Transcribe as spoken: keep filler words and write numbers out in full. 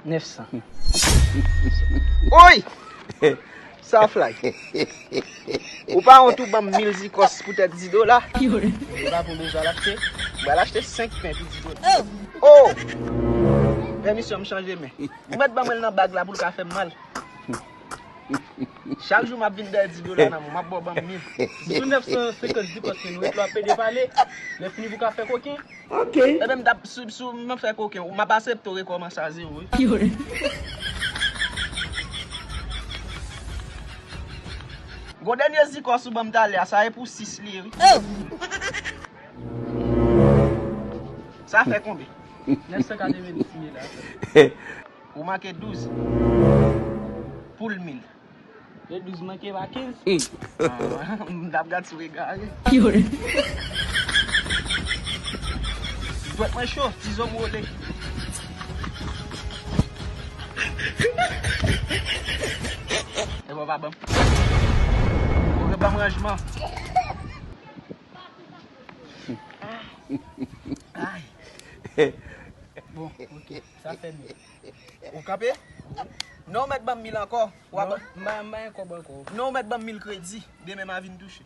Nèf san. Oy! Sa fly. Ou pa wont ou ban m mil zikòs poutèt dis dola? Li pa pou bezwen al achte. M pral achte senk pen pou dis dola. Oh! Pèmisyon m chanje men. Ou mèt ban mwen l nan bag la pou l ka fè m mal. Chak jou m ap vin dèyè dis dola nan men w, m ap ba w ban m mil. Sou nèf san senkant zikòs ke nou ret la w ap pede pale. Lè fini pou w ka fè koken. Ok. Ebyen m t ap sou, sou, m ap fè koken. M ap aksepte w rekòmanse a zewo wi. Gon dènye zikòs ou ban m talè a, sa e pou sis li ye wi. Sa fè konbyen? Nèf san katrevenndis mil la. Ou manke douz. Pou l mil. E douz manke pa kenz? Ah, m t ap gad si w egare. Dwèt mwen cho, ti zo m wole. E bon, pa ban m. Ok, ban m ranjman. Ay. Bon, ok. Sa fè mil. Ou kanpe? Non, ou mèt ban m mil ankò. W ap... Non, m pa, m pa gen kòb ankò. Non, ou mèt ban m mil kredi. Demen m a vin touche.